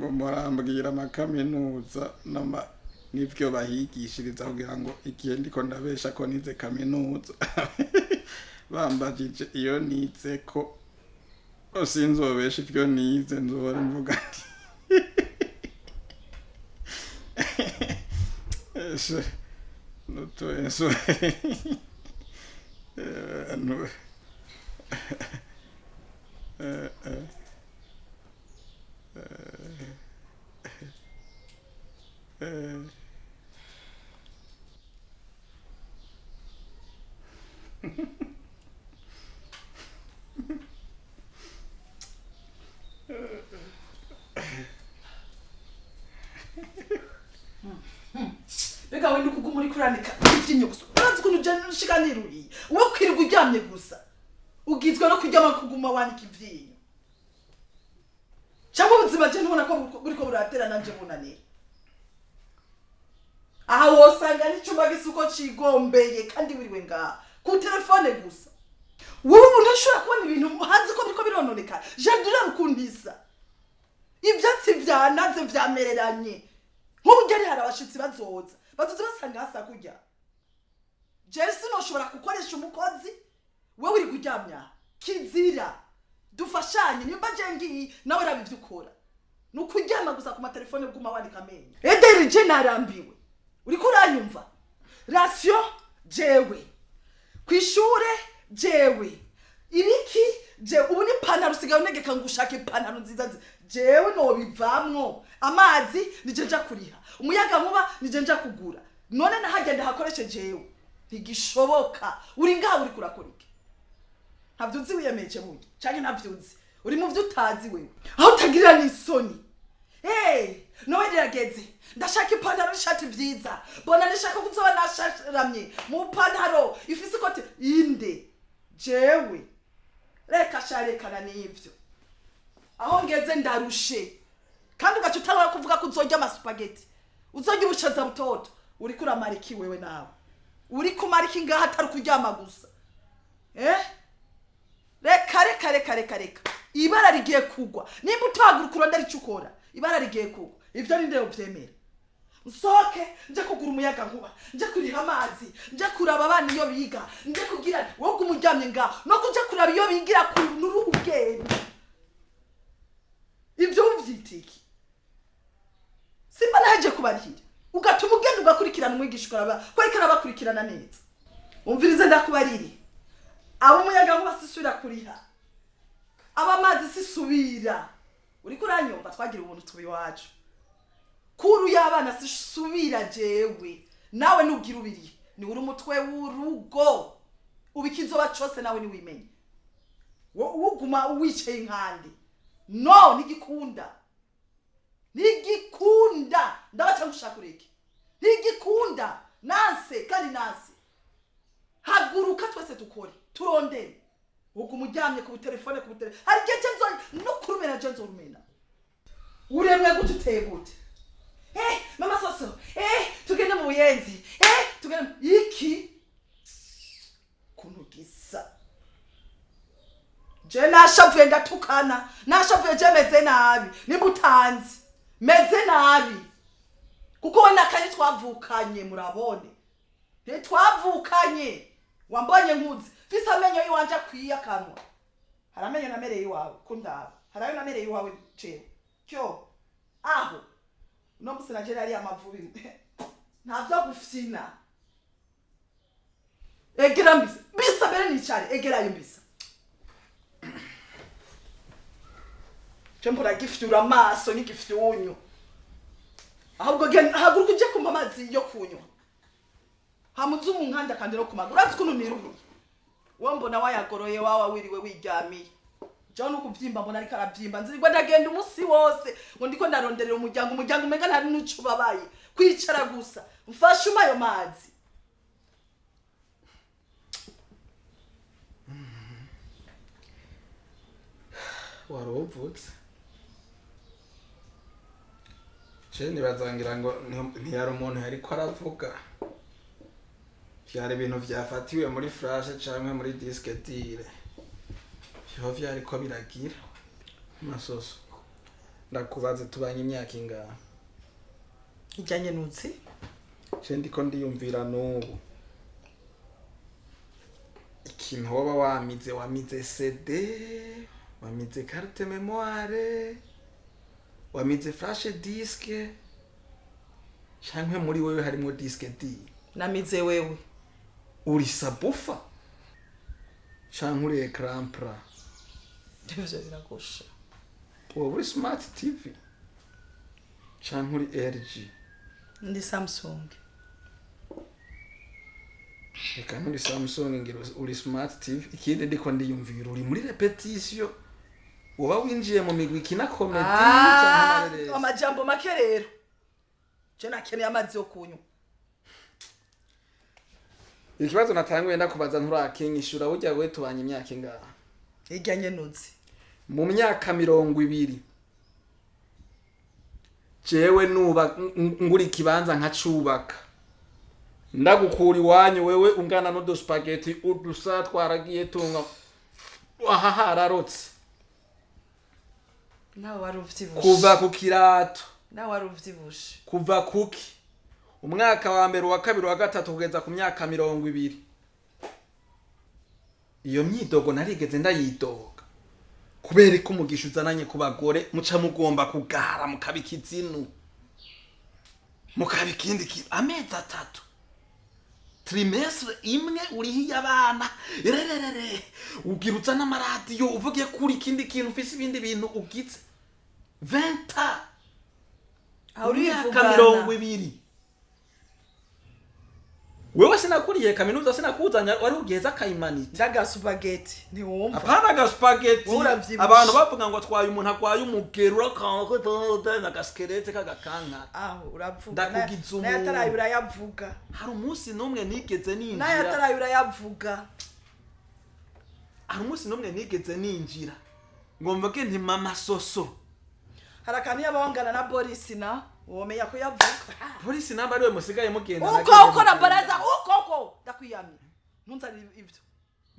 Ngo murambwira amakaminuza n'ivyo bahigishiriza kugira ngo igihe ndiko ndabesha ko nize kaminuza, bambajije iyo nize ko sinzobesha ivyo nize, nzobora mvuga nti ese nutuenso Mbega we, ndikuguma uriko uranika ivyinyo gusa? Urazi ukuntu uje nshika niruriye? Wowe kwirirwa uryamye gusa, ugizwe no kuryama, kuguma wanika ivyinyo. Cyangwa ubuzima je ntubona ko buriko buratera nanje bunanira? Aha wosanga n'icumba gisa uko cigombeye, kandi wiriwe ngaha ku telefone gusa. Wowe ubu ntushobora kubona ibintu hanze ko biriko birononekara? Jardin, uraba ukuntu isa, ivyatsi vyanaze, vyamereranye. Nk'ubu ugeri hari abashitsi bazoza, bazoza basanga hasa kurya. Jewe sinoshobora gukoresha umukozi, wewe uri kuryamya aha. Kizira, dufashanye. Nimba je ngiye, nawe raba ivyo ukora. Ni ukuryama gusa ku matelefone, guma wandika amenyo. Ederi, je narambiwe, uriko uranyumva? Ration jewe, kw'ishure jewe, ibiki jewe. Ubu ni ipantaro usigaye unegeka ngo ushake ipantaro nziza nziza. Jewe nobivamwo. Amazi nije nja kuriha, umuyaga nkuba nije nja kugura. None nahagenda hakoreshe jewe? Ntigishoboka. Uri ngaha uriko urakora iki? Ntabyo uzi, wiyemeje burya, canke ntabyo uzi, uri mu vyo utazi wewe, aho utagirira n'isoni. Hey, nowe rirageze, ndashaka ipantaro n'ishati vyiza. Bona nishaka kuzoba nasharamye mu pantaro ifise ikote inde. Jewe reka sharekana n'ivyo, aho ngeze ndarushe. Kandi ugaca utangura kuvuga ko uzorya amasupageti, uzorya ubushaza butoto. Uriko uramara iki wewe? Nawe uriko umara iki ngaha atari ukuryama gusa? Eh, reka reka reka reka reka, ibara rigiye kugwa. Nimba utahaguruka urondera icyo ukora, ibara rigiye kugwa. Ivyo ninde yovyemera? Nsohoke nje kugura umuyaga nkuba, nje kuriha amazi, nje kuraba abana iyo biga, nje kugira wowe uguma uryamye ngaho, no kuja kuraba iyo bigira ku n'uruhu ugenda. Ivyo uvyita iki? Simba naheje kubarihira, ugatuma ugenda ugakurikirana umwigisha, ukaraba ko ariko arabakurikirana neza. Umvirize ndakubarire: abo umuyaga nkuba sisubira kuriha, aba amazi sisubira. Uriko uranyumva? Twagira ubuntu tuba iwacu. Kuru y'abana sisubira jewe. Nawe nugira ubiriye, ni uri umutwe w'urugo, uba ikizoba cose nawe niwimenye. Uguma wicaye inkande, no ntigikunda, ntigikunda. Ndabaca ngushaka ureke, ntigikunda. Nanse kandi nanse. Haguruka twese dukore, turondere. Uguma uryamye ku butelefone, ku butelefone. Hari igihe je nzo no kurumena, je nzorumena. Uremwe gute? Uteye gute? Eh, mama soso, eh, tugende mu buyenzi, eh, tugende iki kuntu gisa. Je nashavuye, ndatukana, nashavuye. Je meze nabi, nimba utanzi meze nabi, kuko we nakanye twavukanye. Murabone, ntitwavukanye. Wambonye nkuzi mfise amenyo yiwanje akwiye akanwa. Hari amenyo namereye iwawe kundaba? Hari ayo namereye iwawe jewe? Cyo aho uno musi naje nariye amavubi, ntavyo gufyina. Egera mbisa, mbisa mbere nicare. Egerayo mbisa. Je mbura gifyura amaso nk'igifyunyu. Ahubwo haguruka uje kumpa amazi yo kunywa, hamuze umunkanda kandi no kumaguru. Urazi ukuntu niruhiye? Wo mbona wayagoroye, wawa wiriwe wiryamiye. Jewe nukuvyimba mbona ariko aravyimba. Nzirirwa ndagenda umusi wose ngo ndiko ndaronderera umuryango, umuryango umenga ntari n'uco ubabaye, kwicara gusa. Mfashe umpe ayo mazi. Wari uvutse je nibazangira ngo ntiyari umuntu yariko aravuga, vyari ibintu vyafatiwe muri flash canke muri disque dur, vyoba vyariko biragira amasoso. Ndakubaze, tubanye imyaka ingahe? Ijyanye nutsi. Je ndiko ndiyumvira n'ubu ikintu woba wamize. Wamize CD, wamize carte mémoire, wamize flash disk, canke muri wewe harimwo disque D? Namize wewe. Uri subwoofer canke uri écran plat? Ivyo biragusha. Woba uri smart TV canke uri LG? Ndi Samsung. Reka, nturi Samsung, ngira uri smart TV. Ikindi ndiko ndiyumvira, uri muri répétition, uba winjiye mu migwi ikina comédie canke amareresi? Amajambo make rero, je nakeneye amazi yo kunywa. Ikibazo natanguye ndakubaza nturakinyishura. Burya we tubanye imyaka ingahe? Ijyanye nutsi. Mu myaka 20 jewe nuba ngura ikibanza nkacubaka, ndagukura iwanyu wewe ungana n'uduspaghetti, udusa twaragiye tunga aha hararotse. Nawe wari uvyibushe. Kuva ku kirato. Nawe wari uvyibushe. Kuva kuki umwaka wa mbere, uwa kabiri, uwa gatatu, kugeza ku myaka 20, iyo myidogo narigeze ndayidoga? Kubera ko umugisha uzananye ku bagore, muca mugomba kugara mukabika izinu, mukaba ikindi kintu. Amezi 3, trimestre imwe, urihiye abana rererere, ugira uza n'amaradiyo uvuge ko uri ikindi kintu, ufise ibindi bintu ugize venta. Aho Imyaka urivugana. 20, wewe sinakuriye kaminuza, sinakuzanya wari ugiheza akayimanite. Ndagasupagheti, ntiwumva? Apana agasupagheti. Wowe uravyibushe. Abantu bavuga ngo atwaye umuntu agwaye umugero, urakanka agasquelette k'agakankara. Aho uravuga. Ndakugiza umuntu. N'ayataraye urayavuga. Hari umunsi n'umwe nigeze ninjira? N'ayataraye urayavuga. Hari umunsi n'umwe nigeze ninjira ngo mvuge nti mama soso? Hari akantu yaba wangana na Boris, na womenya ko yavuga. Polisi namba ariwe musigaye mugenda. Uko uko na baraza uko uko, ndakwiyamye, ntunzanire ivyo.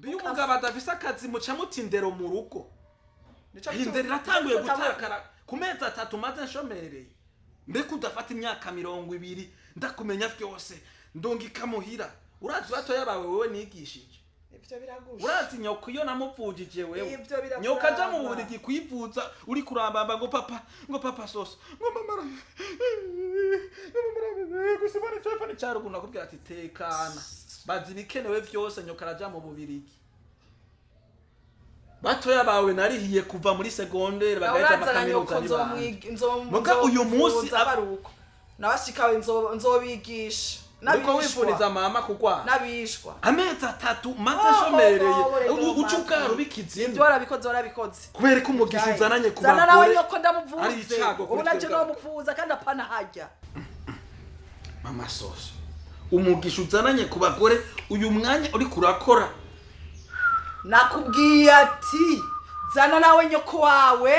Iyo umugabo adafise akazi, muca muta indero mu rugo. Nico Indero iratanguye nico gutakara ku mezi 3 maze nshomereye. Mbega udafata imyaka 20 ndakumenya vyose, ndungika muhira, urazi batoya bawe wewe nigishije? Ivyo biragusha. Urazi nyoko iyo namuvujije wewe? Ivyo birakuraba. Nyoko aja mu burigi kwivuza, uri kurambamba ngo papa, ngo papa soso, ngo mama ngo mama gusa ibona telefone cyaruguru, nakubwira ati tekana, bazi ibikenewe vyose. Nyoko araja mu bubirigi, batoya bawe narihiye kuva muri secondaire bagaheza Urazana nyoko. amakaminuza n'ibandi. Nzomwiga. Muga uyu munsi Baruko nabashikawe nzobigisha. Niko wifuriza mama kugwara? N'abishwa. Amezi 3 maze Oh, ashomereye, oh, oh, uca ubwaro ubika. Ibyo warabikoze, warabikoze. Kubera ko umugisha uzananye ku Zana nawe bagore nyoko ari ndamuvuze. icago kuri Ubu naje twebwe. nomuvuza kandi apana hajya. Mama soso, umugisha uzananye ku bagore uyu mwanya uri kurakora. Nakubwiye ati zana nawe nyoko wawe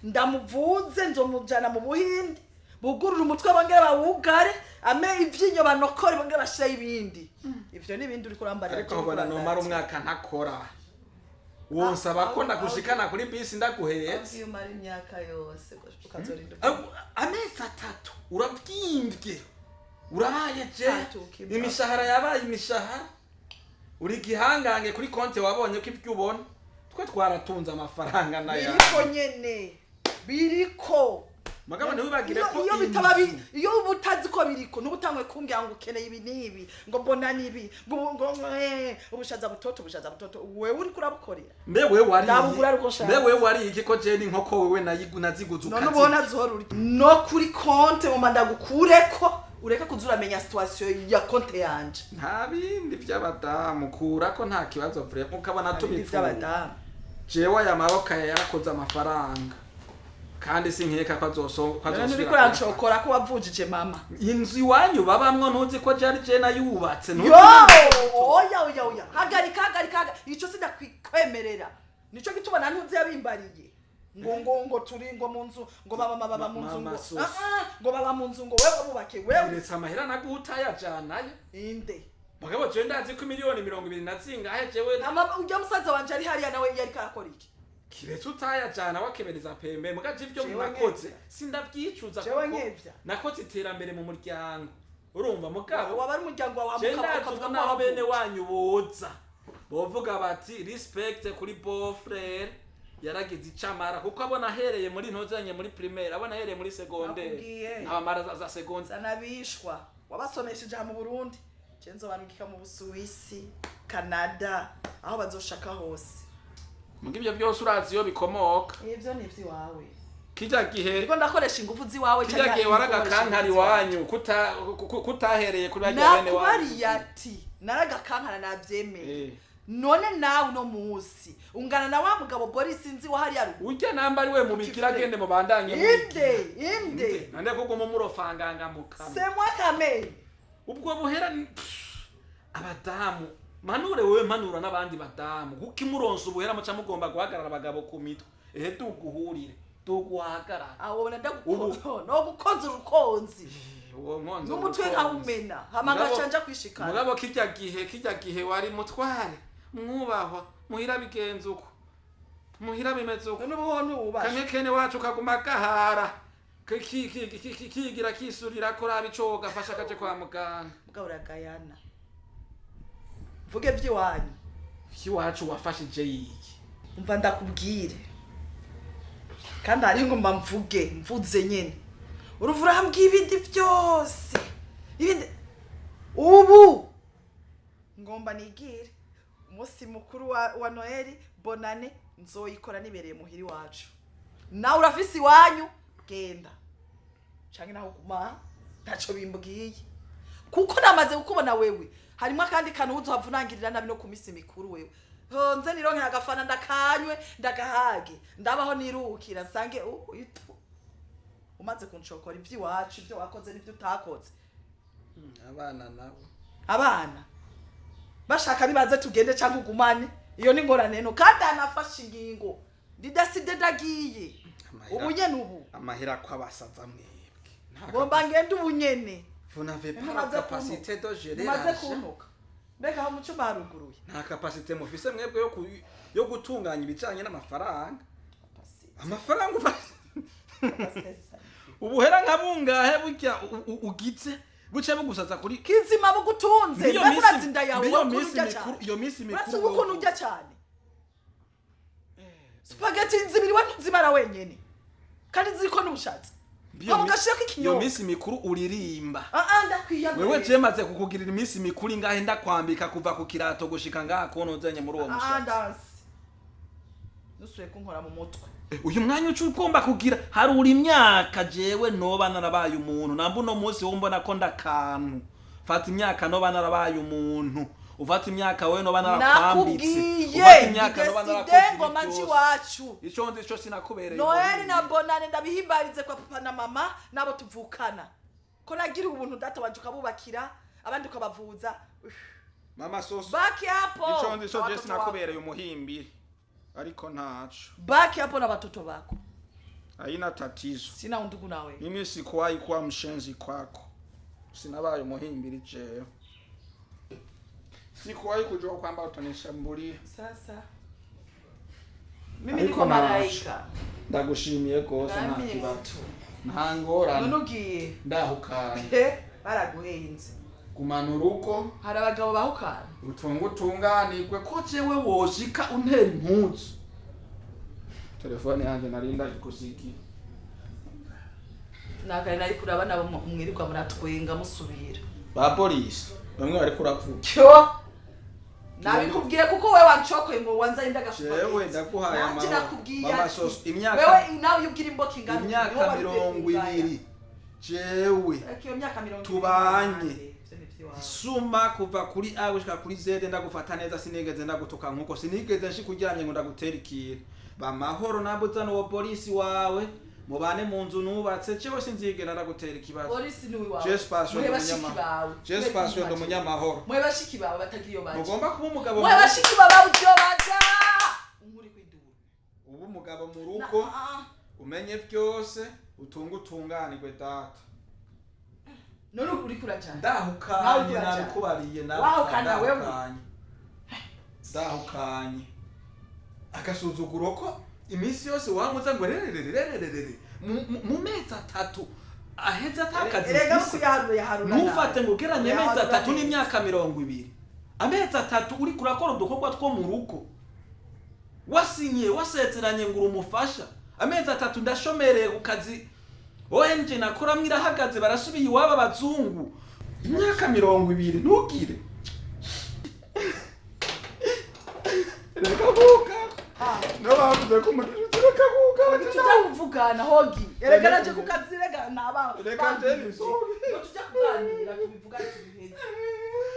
ndamuvuze, nzomujana mu Buhinde, bugurure umutwe bongere bawugare, ame ivyinyo banokore, bongere bashireho ibindi. Ivyo n'ibindi uriko urambarira. Ariko ubona nomara umwaka ntakora, wonsaba ko ndagushikana kuri bisi ndaguhetse. Iyo umara imyaka yose ukazorinda. Amezi 3 urabyimbye, urabaye je. Atuka ibyo. Imishahara yabaye imishahara, uri gihangange kuri konti, wabonye ko ibyo ubona twe twaratunze amafaranga nayo. Biriko nyene, biriko. Mugabo ntiwibagire ko Iyo bitaba inzu iyo uba utazi ko biriko, ntuba utangwe kumbwira ngo ukeneye ibi n'ibi, ngo mbona nibi, ngo ngo ubushaza butoto, ubushaza butoto, wewe uriko urabukorera. Mbe wewe wariye? Ndabugura ariko nshatse. Mbe wewe wariye iki ko je n'inkoko wewe naziguze None ukazi? ubona zihora uri no kuri konte ngoma ndagukureko, ureke kuza uramenya situation ya konte yanje. Nta bindi by'abadamu, kura ko nta kibazo vraiment, ukabona Ibindi tubipfuye. by'abadamu. Jewe aya maboko aya yarakoze amafaranga, kandi sinkeka ko ko None azosubira. uriko urancokora ko wavujije mama? Inzu iwanyu babamwo, ntuzi ko jari je nayubatse? Ntuzi? Yo, oya oya oya, hagarika, hagarika, hagarika. Ico sindakwemerera. Nico gituma na ntuzi yabimbariye ngo turi ngo mu nzu, ngo baba baba mu nzu, Mama ngo soso. Ah, ah, ngo baba mu nzu, ngo wewe bubake wewe. Keretse amahera naguta yajanayo. Inde? Mugabo jewe ndazi ko miliyoni 20 na zingahe jewe. Ama ujya musaza wanje ari hariya, nawe yariko arakora iki? Kiretse utayajana wakebereza pembe, mugaje ivyo Jewe nakoze nkevya. sindavyicuza Jewe kuko nkevya. nakoze iterambere mu muryango, urumva, mugabo Waba ari umuryango wawe je wamuka ndazi ukavuga ubu ko naho bene wavutse. wanyu boza bovuga bati respect kuri beau frère, yaragize icamara, kuko abona ahereye muri ntozanye muri primaire, abona ahereye muri secondaire, Nakubwiye. abamara za secondaire. Zanabishwa wabasomesheje aha mu Burundi, je nzobarungika mu Busuwisi, Canada, aho bazoshaka hose. Muga ivyo byose urazi iyo bikomoka. Ivyo ni ivy'iwawe. Kijya gihe Ndiko ndakoresha ingufu ziwawe. Kijya gihe waragakankari iwanyu kutahereye kuri barya bene wanyu. Nakubariye ati naragakankana, navyemeye. None nawe uno munsi ungana na wa mugabo Boris nzi wa hariya ruguru. Urya namba ari we mubigira, agende mubandanye. Inde inde? Nande kuguma murofanganga mu kanwa. C'est moi kamere. Ubwo buhera pff, abadamu manure wewe, manura n'abandi badamu, kuko imuronsa ubuhera muca mugomba guhagarara abagabo ku mitwe. Ehe, duguhurire duguhagarara. Aho ubona ndaguko no gukonza urukonzi Uwo nkonzo n'umutwe urukonzi. Nkawumena hama ngaca nja kwishikana. Mugabo kijya gihe wari mutware mwubahwa, muhira bigenze uko, muhira bimeze uko. None ubu ho ntiwubashe. Kamwe kene wacu kaguma gahara kigira kisurira kuraba ico gafasha kaje kwa muganga. Mugabo uragayana, mvuge by'iwanyu. Iwacu wafashije yiki? Umva ndakubwire, kandi hari ngomba mvuge, mvuze nyene uruva urambwiye ibindi byose, ibindi ubu ngomba nigire umunsi mukuru wa Noheli, bonane, nzoyikora nibereye muhiri wacu. Nawe urafise iwanyu, genda canke naho guma, ntaco bimbwiye, kuko namaze kukubona wewe harimo akandi kantu uzohava unangirira nabi no ku minsi mikuru. Wewe honze nironkera agafana, ndakanywe, ndagahage, ndabaho nirukira nsange itu umaze kunshokora ivy'iwacu, ivyo wakoze n'ivyo utakoze. Abana nabo. Abana bashaka bibaze tugende cyangwa ugumane, iyo ni ingorane no kandi anafashe ingingo ndidaside, ndagiye ubu nyene ubu. Amahera kw'abasaza mwebwe. Ngomba ngende ubu nyene. Vous n'avez pas la Mumaze capacité de gérer mumaze l'argent. kuntuka, mbega aho mu cyumba haruguruye. Nta capacité mufise mwebwe yo gutunganya ibijanye n'amafaranga. Amafaranga ubuhera nka bungahe burya ugize buce bugusaza kuri Kizima bugutunze. Iyo Mbega minsi- urazi inda yawe iyo ukuntu minsi urya mikuru, cyane? iyo minsi Urazi mikuru ukuntu urya cyane? Spaghetti zibiri we ntuzimara wenyene kandi ziriko n'ubushatsi. Hama ugashirako iyo ikinyobwa. minsi mikuru uririmba. Ah ah, ndakwiyamye. Wewe je maze kukugirira iminsi mikuru ingahe ndakwambika kuva ku kirato gushika ngaha konozanye muri uwo Ah, mushatsi? ndansi nusuye kunkora mu mutwe. Uyu mwanya uca ugomba kugira harura imyaka jewe noba narabaye umuntu, namba uno munsi wowe mbona ko ndakantu, fata imyaka noba narabaye umuntu, ufata imyaka wewe noba narakwambitse, Nakubwiye ufata imyaka noba ndeside narakoze ngoma ibi nci byose. iwacu. Ico nzi co sinakubereye Noheli na umuhinzi. bonane ndabihimbarize kwa papa na mama nabo tuvukana, ko nagira ubuntu data wanje ukabubakira, abandi ukabavuza. Mama soso, Baki hapo ico nzi co na je watoto wako. sinakubereye umuhimbiri, ariko ntaco. Baki hapo na watoto wako. Haina tatizo. Sina undugu nawe. Mimi sikuwahi kuwa mshenzi kwako, sinabaye umuhimbiri jewe, sikuwahi kujua kwamba utanishambulia. Sasa mimi Ariko niko ntaco. malaika. Ndagushimiye rwose, nta Nami ni kibazo, mtu. nta ngorane. None ugiye? Ndahukanye. He, baraguhenze. Gumana urugo. Hari abagabo bahukana. Utunge utunganirwe, ko jewe woshika untera impuzu, telefone yanjye nari ndayikusigiye. Nagari nari kuraba nabo mwirirwa muratwenga musubira. Ba polisi bamwe bariko uravuga. Cyo nabikubwiye kuko wewe wancokoye ngo wanzanye ndagasupa. Jewe ndaguhaye Nanjye amahoro. nakubwiye Mama ati, Soso, imyaka- wewe nawe iyo ugira imboka ingana Imyaka niho wari ukwiye mirongo kungaya. ibiri jewe Ariko iyo myaka 20 tubanye. Ivyo ni ivy'iwawe. Suma kuva kuri A gushika kuri Z ndagufata neza, sinigeze ndagutuka nkuko sinigeze nshikuryamye ngo ndagutera ikintu. Bamahoro, nabuzana uwo polisi wawe mubane mu nzu nubatse, jewe sinzigera ndagutera ikibazo. Polisi ni uwawe. Jesu Pastor Muhe ndi bashiki bawe. Jesu Pastor ndi umunyamahoro. Muhe bashiki bawe batagira iyo baja. Mugomba kuba umugabo Muhe bashiki bawe iyo baja. Unkuri kwiduru. Uba umugabo mu rugo, umenye byose, utunge utunganirwe data. None uri kurajana. Ndahukanye. Nawe urajana. Nabikubariye. Wahukana wewe. Ndahukanye, ndahukanye. Agasuzuguro ko Iminsi yose wamuza ngo rerererererere mu mezi 3 aheze atakazi Erega mfise. kuyaharura yaharura Ntufate ngo ugereranye amezi Yaharura 3 neza. n'imyaka 20. Amezi 3 uriko urakora udukorwa two mu rugo, wasinye, wasezeranye ngo urumufasha. Amezi 3 ndashomereye ku kazi, ONG nakoramwo irahagaze, barasubiye iwabo abazungu. Imyaka 20 ntugire. Reka kuka no bavuze ko umugisha utureka kuka. Tujya kuvugana hogi, erega naje ku kazi, rega naba Reka njye nisohoke. Ngo tujya kuganira, tubivugane, tubiheze.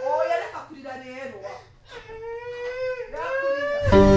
Oya, reka kurira rero, reka kurira.